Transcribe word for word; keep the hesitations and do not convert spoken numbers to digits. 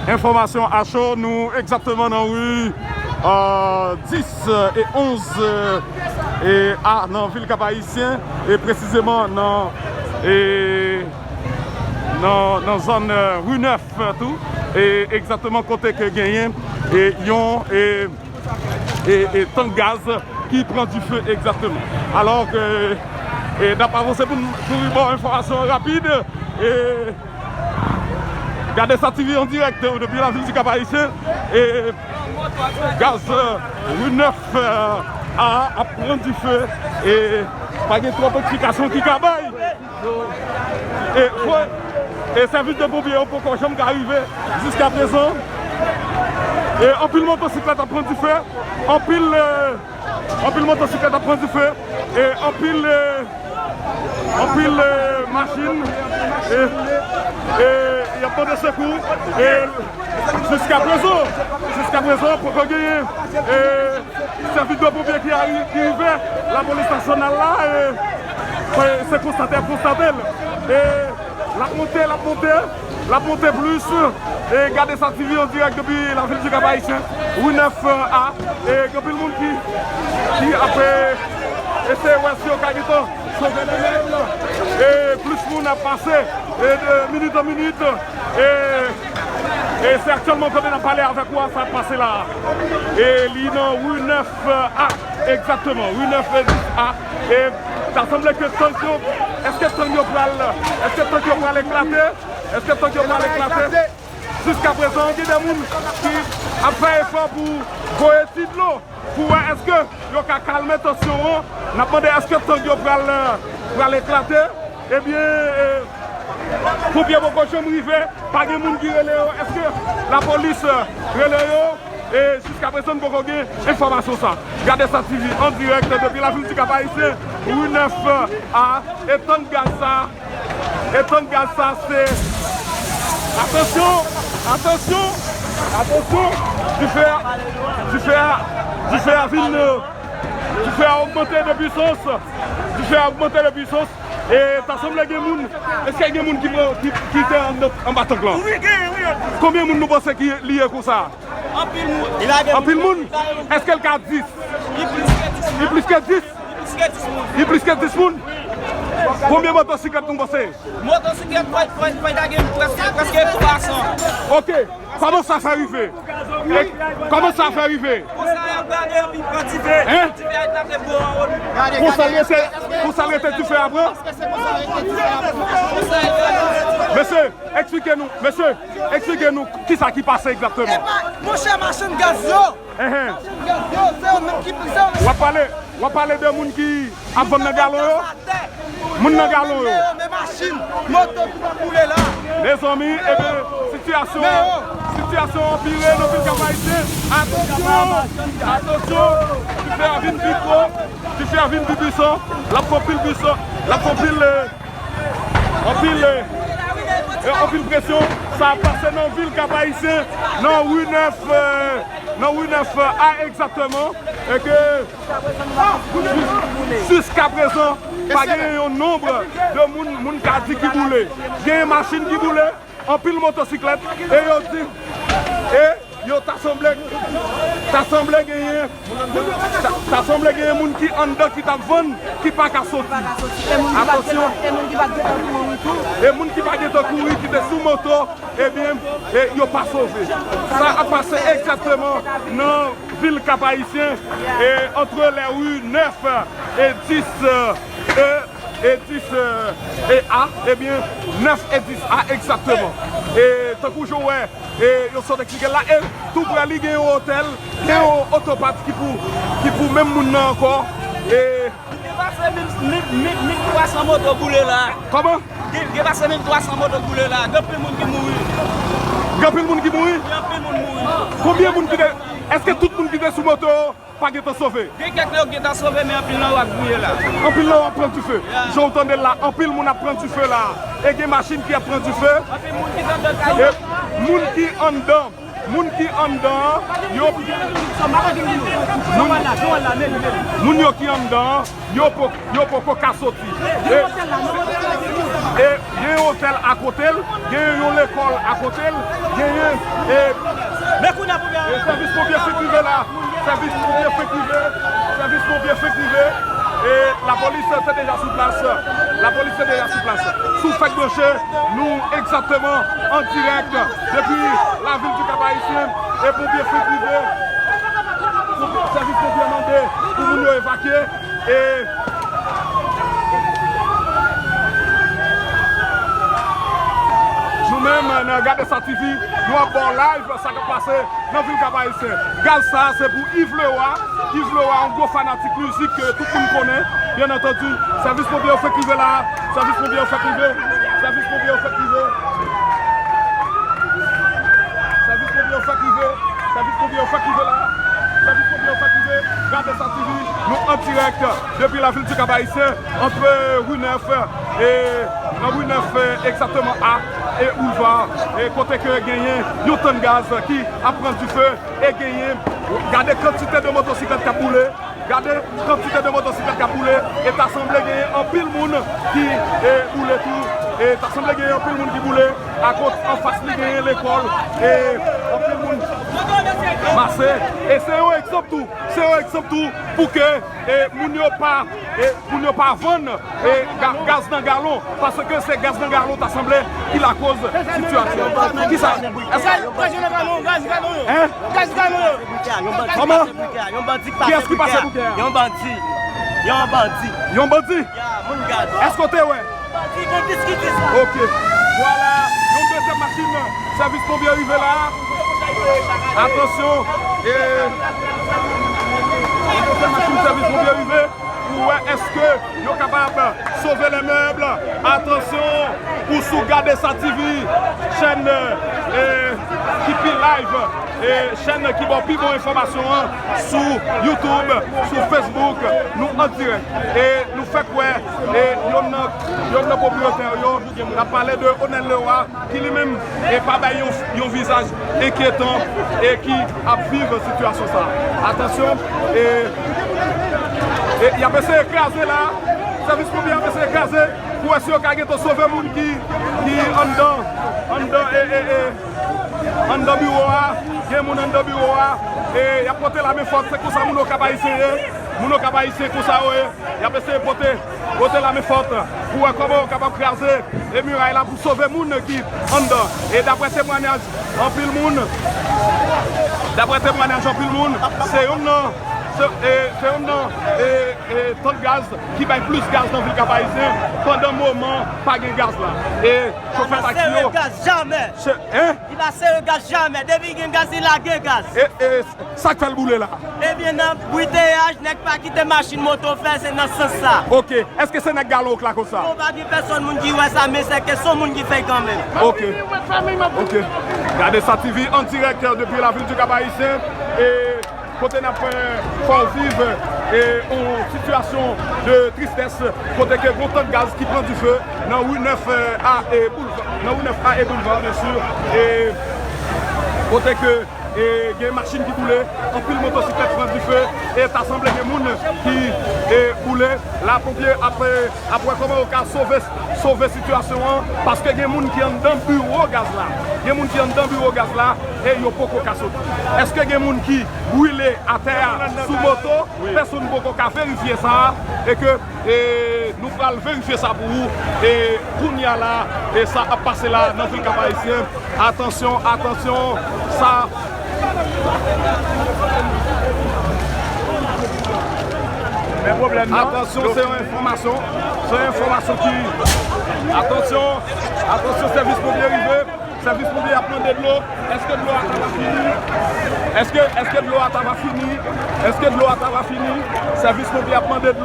Enfòmasyon a cho, nou egzakteman nan ri, euh, dis e onz, euh, e A nan vil Kap Ayisyen, e presizeman nan, e, nan, nan zòn, euh, ri nèf tou, e egzakteman kote ke genyen, e, yon, e, e, e tank gaz ki pran dife egzakteman. Alò ke, e, n ap avanse pou n kouri ba w enfòmasyon rapid. E, Gade sa T V an dirèk depi lavil di Kap Ayisyen. E gaz, euh, ri nèf, euh, a ap pran dife. E pa gen twòp eksplikasyon ki ka bay. E, fò, e sèvis de ponpye yo poko janm ka rive jiska prezan. E anpil motosiklèt ap pran dife. Anpil, euh, anpil motosiklèt ap pran dife. E anpil, euh, anpil, euh, machin. E, e y ap mande sekou. E jiska prezan, jiska prezan, poko genyen, e, sèvis de ponpye ki ari-, ki rive, lapolis nasyonal la, e, se, se konstate y ap konstate l. E l ap monte, l ap monte, l ap monte plis. E gade sa T V an dirèk depi lavil di Kap Ayisyen, ri nèf a. E gen anpil moun ki, ki ap, e, eseye wè si yo ka gentan sove nan nèf la. E plis moun ap pase, e de minit an minit. E, e se aktyèlman kote n ap pale avèk ou a, sa ap pase la. E li nan ri nèf a, egzakteman, ri nèf e dis a. E ta sanble ke tank yo, èske tank yo pral, èske tank yo pral eklate? Èske tank yo pral eklate? Jiska prezan, gen de moun ki ap fè efò pou voye ti dlo, pou wè èske yo ka kalme tansyon an. N ap mande èske tank yo pral, pral eklate. Ebyen, e, ponpye poko janm rive, pa gen moun ki rele yo. Èske lapolis, e, rele yo? E jiska prezan, n poko gen enfòmasyon sa. Gade sa T V an dirèk depi lavil di Kap Ayisyen, ri nèf a, e tank gaz sa, e tank gaz sa, se, atansyon, atansyon, atansyon, dife a, dife a, dife a vin, euh, dife a ogmante de pwisans, dife a ogmante de pwisans, e ta sanble gen moun, èske gen moun ki pran, ki, ki te anndan, anba tank lan? Wi, gen, wi. Konbyen moun nou panse ki li ye konsa? Anpil moun. Anpil moun? Èske l ka dis? Li plis ke dis. Li plis ke dis? Li plis ke dis moun. Li plis ke dis moun? Konbyen motosiklèt nou panse? Motosiklèt fò, fò, fò ta gen prèske, prèske twa san. Ok. Kòman sa fè rive? E kòman sa fè rive? Konsa y ap gade epi pran dife. Hein? Dife a eklate bò an wo. Konsa l rete, konsa l rete dife a pran? Konsa y ap gade. Mesye, eksplike nou, mesye, eksplike nou kisa ki pase egzakteman. Epa, monchè, machann gaz yo. Enhen. Machann gaz yo, se yo menm ki, se yo menm. W ap pale, w ap pale de moun ki ap vann nan galon yo? Moun nan galon yo. Men yo, men machin, moto ki t ap boule la. Mezanmi, ebyen, sitiyasyon, sitiyasyon anpire nan vil Kap Ayisyen. Atansyon, atansyon, dife a vin pi gwo, dife a vin pi pwisan, l ap fè anpil pwisan, l ap fè anpil, eh, anpil, eh, eh, anpil presyon. Sa ap pase nan vil Kap Ayisyen, nan ri nèf, eh, nan ri nèf A egzakteman, e ke jiskaprezan, pa genyen yon nonb de moun, moun ka di ki boule. Genyen machin ki boule, anpil motosiklèt, e yo di, e yo ta sanble, ta sanble genyen, ta, ta sanble genyen moun ki anndan ki t ap vann, ki pa ka soti. Atansyon. E moun ki pa t gentan kouri tou. E moun ki pa gentan kouri, ki te sou moto, ebyen, e yo pa sove. Sa ap pase egzakteman nan vil Kap Ayisyen, e antre lè ri nèf e dis, e, e dis, e, e A, ebyen, nèf e dis A egzakteman. E tankou jan w wè, e yo sot eksplike l la, e tou prè li gen yon otèl, gen yon otopat ki pou, ki pou menm moun nan ankò. E Gen pase mil, mil, mil, mil twa san moto boule la. Kòman? Gen, gen pase mil twa san moto boule la. Gen anpil moun ki mouri. Gen anpil moun ki mouri? Gen anpil moun mouri. Konbyen moun ki te, èske tout moun ki te sou moto yo pa gentan sove? Gen kèk yo gentan sove, men anpil nan yo ap griye la. Anpil nan yo ap pran dife. Ya. Jan w tande l la, anpil moun ap pran dife la. E gen machin ki ap pran dife. Anpil moun ki t anndan. E moun ki anndan. Moun ki anndan an, yo, moun, moun yo ki anndan an, yo po-, yo poko ka soti. E, e, e, Genyen otèl akote l, genyen yon lekòl akote l, genyen, e, Men kounye a pou e sèvis ponpye fenk rive la. Sèvis ponpye fenk rive. Sèvis ponpye fenk rive. E lapolis te deja sou plas. Lapolis te deja sou plas. Si w fèk branche, nou egzakteman an dirèk depi lavil di Kap Ayisyen. E ponpye fenk rive. Sèvis ponpye mande pou moun yo evakye. E nou menm nan Gade Sa T V, nou ap ba w live sa k ap pase nan vil Kap Ayisyen. Gaz sa a se pou Yves Leroy. Yves Leroy, yon gwo fanatik mizik ke tout moun konnen, byen antandi. Sèvis ponpye yo fèk rive la. Sèvis ponpye yo fèk rive. Sèvis ponpye yo fèk rive. Sèvis ponpye yo fèk rive. Sèvis ponpye yo fèk rive la. Sèvis ponpye yo fèk rive. Gade Sa T V, nou an dirèk depi lavil di Kap Ayisyen, ant ri nèf e nan ri nèf, e, egzakteman A e Boulva, e kote ke genyen yon tann gaz ki ap pran dife, e genyen, gade kantite de motosiklèt k ap boule. Gade kantite de motosiklèt k ap boule, e ta sanble genyen anpil moun ki, e, boule tou, e ta sanble genyen anpil moun ki boule, akoz anfas li genyen lekòl, e anpil moun mase, e se yon egzanp tou, se yon egzanp tou pou ke, e, moun yo pa, e, moun yo pa vann, e, ga-, gaz nan galon. Paske se gaz nan galon ta sanble ki lakoz sitiyasyon. Kisa? Èske Gaz, gaz nan galon, gaz nan galon yo. Hein? Gaz nan galon yo. Kòman? Kiyès ki pase bouke a? Yon bandi. Yon bandi. Yon bandi? Ya, moun gaz. Èske w te wè? Bandi, bandi ki di sa. Ok. Vwala, yon dezyèm machin sèvis ponpye rive la. Atansyon. E, yon dezyèm machin sèvis ponpye rive. Pou wè èske yo kapab sove lè mèb. Atansyon, ou sou Gade Sa T V, chèn, e, ki pi live, e, chèn ki ba w pi bon enfòmasyon an sou YouTube, sou Facebook, nou an dirèk. E nou fèk wè, e, yonn nan, yonn nan pwopriyetè yo, n ap pale de Onel Leroy, ki li menm, e, pa bay yon, yon vizaj enkyetan, e ki ap viv sitiyasyon sa a. Atansyon, e, e y ap eseye kraze la, sèvis ponpye ap eseye kraze pou wè si yo ka gentan sove moun ki, ki anndan, anndan, e, e, e, anndan biwo a, gen moun anndan biwo a, e y ap pote lame fòt, se konsa moun Okap Ayisyen ye, moun Okap Ayisyen konsa yo ye. Y ap eseye pote, pote lame fòt pou wè kòman yo kapab kraze e miray la pou sove moun ki anndan. E daprè temwanyaj anpil moun, daprè temwanyaj anpil moun, se youn nan, se, e, se youn nan, e, e, tank gaz ki bay plis gaz nan vil Kap Ayisyen pandan moman pa gen gaz la. E chofè taksi yo. Gaz jamè. Hein? Li pa sere gaz jamè. Depi gen gaz, li lage gaz. E, e, sa k fè l boule la? Ebyen, nan bwiteyaj, nèg pa kite machin moto fè, se nan sans sa. Ok. Èske se nèg galon k lakòz sa? Non, pa gen pèsonn moun ki wè sa, men sèke se yon moun ki fè l kanmenm. Ok. Ok. Gade Sa T V an dirèk depi lavil di Kap Ayisyen. E kote n ap, e, fè w viv, e, yon sitiyasyon de tristès, kote ke gon tank gaz ki pran dife nan ri nèf, e, A e Boulva, nan ri nèf A e Boulva, byen si, e kote ke, e, gen machin ki boule, anpil motosiklèt pran dife, e ta sanble gen moun ki, e, boule. La, ponpye ap, e, ap wè kòman yo ka sove, sove sitiyasyon an, paske gen moun ki anndan biwo gaz la. Gen moun ki anndan biwo gaz la, e yo poko ka soti. Èske gen moun ki brile atè a sou moto? Pèsonn poko ka verifye sa a, e ke, e, nou pral verifye sa pou ou, e, kounye a la, e sa ap pase la nan vil Kap Ayisyen. Atansyon, atansyon, sa. Men pwoblèm nan. Atansyon, se yon enfòmasyon. Se yon enfòmasyon ki. Atansyon, atansyon, sèvis ponpye rive. Sèvis ponpye ap mande dlo. Èske dlo a ta va fini? Èske, èske dlo a ta va fini? Èske dlo a ta va fini? Sèvis ponpye ap mande dlo.